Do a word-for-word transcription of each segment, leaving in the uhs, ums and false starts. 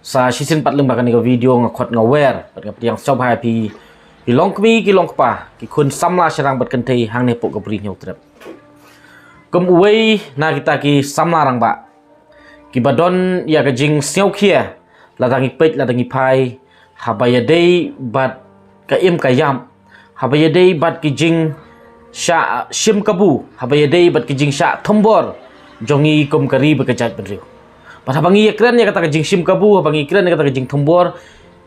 Sa shisien pat lyngba kane ka video nga khot nga wer bad nga pdiang sngewbha ïa phi, ki long kmie ki long kpa, ki khun samla shynrang bad kynthei hangne hapoh ka Bri Hynñiewtrep. Kum uwei na kita ki samla rangbah kiba don ïa ka jingsngewkhia, lada ngi peit lada ngi phai, haba ïadei bad ka im ka ïap, haba ïadei bad ki jingshah shim kabu, haba ïadei bad ki jingshah thombor jong ngi kum ka ri bad ka jaitbynriew. Bad haba ngi ïakren ïa kata ka jingshim kabu, haba ngi kren ïa kata ka jingthombor,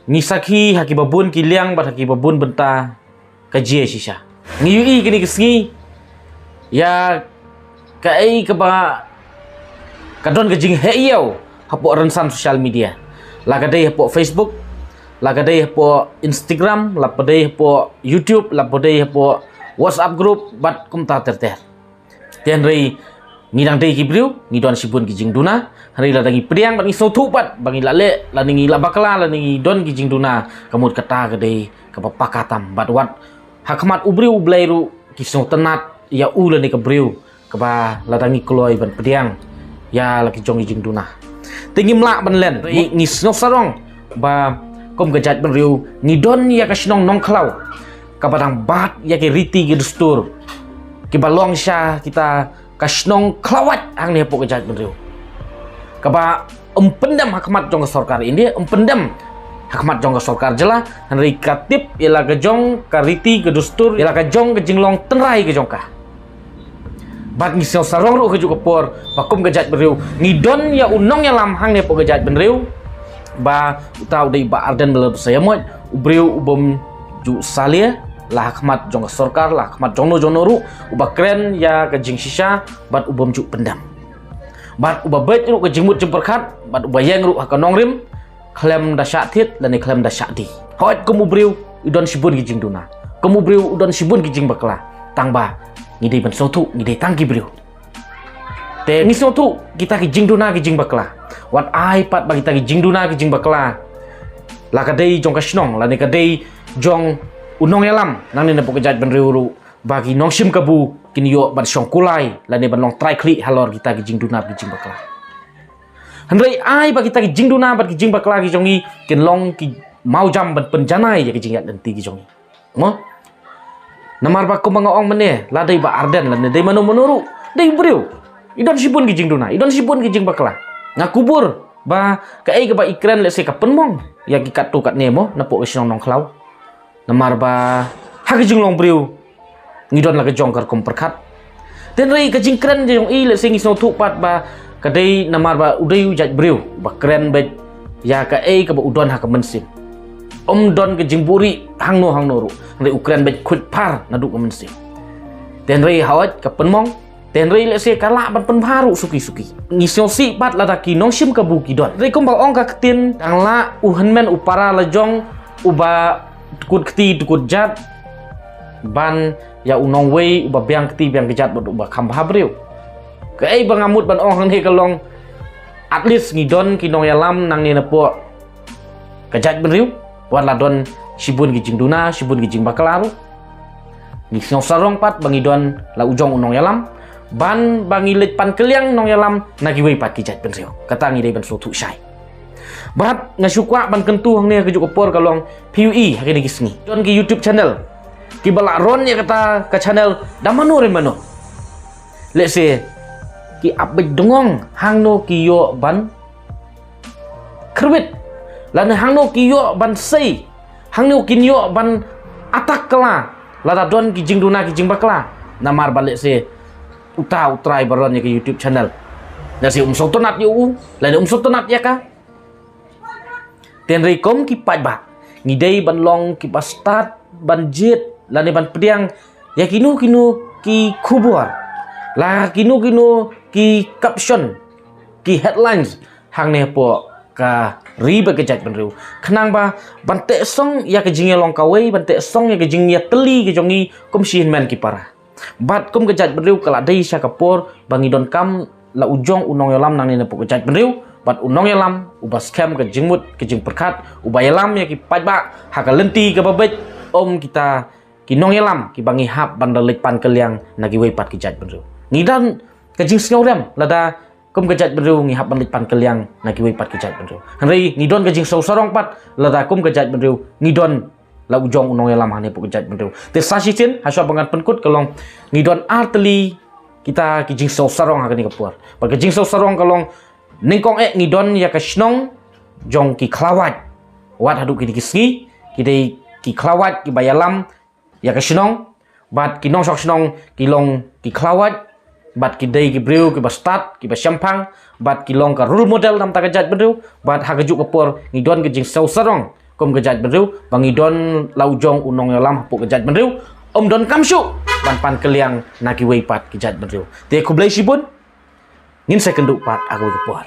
ngi sakhi ha kiba bun ki liang bad ha kiba bun bynta ka jia shisha. Ngi ïohi kine ki sngi ïa kaei kaba ka don ka jingheh ïew hapoh rynsan social media, la ka dei hapoh Facebook, la ka dei hapoh Instagram, la ka dei hapoh YouTube, la ka dei hapoh WhatsApp group bad kumta ter ter. Te hynrei ngi dang dei ki briew, ngi don shibun ki jingduna. Hynrei lada ngi pdiang bad ngi sngewthuh pat ba ngi la leh lane ngi la bakla lane ngi don ki jingduna, ka mut kata ka dei kaba paka tam. Bad wat ha khmat u briew u Blei ruh ki sngewtynnat ïa u lane ka briew kaba lada ngi kloi ban pdiang ïa la ki jong ki jingduna. Te ngim lah ban len, ngi, ngi sngewsarong ba kum ka jaitbynriew ngi don ïa ka shnong Nongkhlaw kaba dang bat ïa ki riti ki dustur kiba long sha kita ka shnong Khlawait hangne hapoh ka jaitbynriew, kaba ym pyndem ha khmat jong ka sorkar India, ym pyndem ha khmat jong ka sorkar jylla, hynrei ka tip ïa la ka jong ka riti ka dustur, ïa la ka jong ka jinglong tynrai ka jong ka. Bad ngi sngewsarong ruh ha kajuh ka por ba kum ka jaitbynriew ngi don ïa u nongïalam hangne hapoh ka jaitbynriew, ba uta u dei Bah Ardent Miller Basaiawmoit, u briew u bym ju salia la ha khmat jong ka sorkar, la ha khmat jong no jong no ruh, uba kren ïa ka jingshisha bad u bym ju pyndem. Bad uba beit ruh ka jingmut jingpyrkhat, bad uba ïeng ruh ha ka nongrim khlem da shah thied lane khlem da shah die. Hooid, kum u briew u don shibun ki jingduna, kum u briew u don shibun ki jingbakla, tang ba ngi dei ban sngewthuh ngi dei tang ki briew. Te ngi sngewthuh kita ki jingduna ki jingbakla, wat ai pat ba kita ki jingduna ki jingbakla, la ka dei jong ka shnong lane ka dei jong u nongïalam nangne napoh ka jaitbynriew ruh, ba ki nongshim kabu kin ïoh ban shong kulai lane ban long trai khlieh halor kita ki jingduna ki jingbakla. Hynrei ai ba kita ki jingduna bad ki jingbakla ki jong ngi kin long ki mawjam ban pynjanai ïa ki jingïaid lynti ki jong ngi, mo? Namar ba kumba nga ong mynne, la dei Bah Ardent lane dei mano mano ruh, dei u briew, i don shibun ki jingduna, i don shibun ki jingbakla. Nga kubur ba kaei kaba i kren lehse ka pynmong ïa ki katto katne, mo, napoh ka shnong Nongkhlaw. Namar ba ha ka jinglong briew ngi don la ka jong ka rukom pyrkhat. Te hynrei ka jingkren jong i lehse ngi sngewthuh pat ba ka dei namar ba u dei u jaitbriew ba kren beit ïa kaei kaba u don ha ka mynsiem. Ym don ka jingbuhrieh hangno hangno ruh, hynrei u kren beit khuid phar naduh ka mynsiem. Te hynrei hawai ka pynmong, te hynrei lehse ka lah ban pynbha ruh suki suki. Ngi sngewsih pat lada ki nongshim kabu ki don. Hynrei kumba ong ka ktien, dang lah u hynmen u para la jong uba tkut kti tkut jat ban ïa u nongwei uba biang kti biang kjat bad uba kham bha briew. Kaei ba nga mut ban ong hangne ka long, at least ngi don ki nongïalam nangne napoh ka jaitbynriew, wat la don shibun ki jingduna, shibun ki jingbakla ruh, ngi sngew sarong pat ba ngi don la u jong u nongïalam ban ba ngi leit pan kylliang nongïalam na kiwei pat ki jaitbynriew. Kata ngi dei ban sngewthuh shai. Bad nga shu kwah ban kyntu hangne ha kajuh ka por ka long, phi ïohi ha kine ki sngi don ki YouTube channel kiba la run ïa kata ka channel da mano re mano. Lehse ki ap beit dngong hangno ki ïoh ban kyrwit, lane hangno ki ïoh ban sei, hangno kin ïoh ban attack kylla lada don ki jingduna ki jingbakla. Namar ba lehse uta u trai ba run ïa ka YouTube channel, lehse um sngewtynnat ïa u lane um sngewtynnat ïa ka. Te hynrei kum ki paidbah ngi dei ban long kiba stad ban jied lane ban pdiang ïa kino kino ki khubor, la kino kino ki caption, ki headlines hangne hapoh ka ri bad ka jaitbynriew, khnang ba ban teh song ïa ka jingïalong kawei, ban teh song ïa ka jingïatylli ka jong ngi kum shi hynmen ki para. Bad kum ka jaitbynriew ka la dei sha ka por ba ngi donkam la u jong u nongïalam nangne napoh ka jaitbynriew, bad u nongïalam uba skhem ka jingmut ka jingpyrkhat, uba ïalam ïa ki paidbah ha ka lynti kaba beit, ym kita ki nongïalam kiba ngi hap ban da leit pan kylliang na kiwei pat ki jaitbynriew. Ngi don ka jingsngewrem lada kum ka jaitbynriew ngi hap ban leit pan kylliang na kiwei pat ki jaitbynriew. Hynrei ngi don ka jingsngewsarong pat lada kum ka jaitbynriew ngi don la u jong u nongïalam hangne hapoh ka jaitbynriew. Te sa shisien ha shuwa ba ngan pynkut ka long, ngi don artylli kita ki jingsngewsarong ha kane ka por. Bad ka jingsngewsarong ka long, nyngkong eh ngi don ïa ka shnong jong ki khlawait. Wat haduh kine ki sngi ki dei ki khlawait kiba ïalam ïa ka shnong, bad ki nongshong shnong ki long ki khlawait, bad ki dei ki briew kiba stad, kiba shemphang, bad ki long ka role model namar ka jaitbynriew. Bad ha kajuh ka por ngi don ka jingsngewsarong kum ka jaitbynriew ba ngi don la u jong u nongïalam hapoh ka jaitbynriew, um donkam shuh ban pan kylliang na kiwei pat ki jaitbynriew. Te khublei shibun, ngin sa ïakynduh pat ha kawei ka por.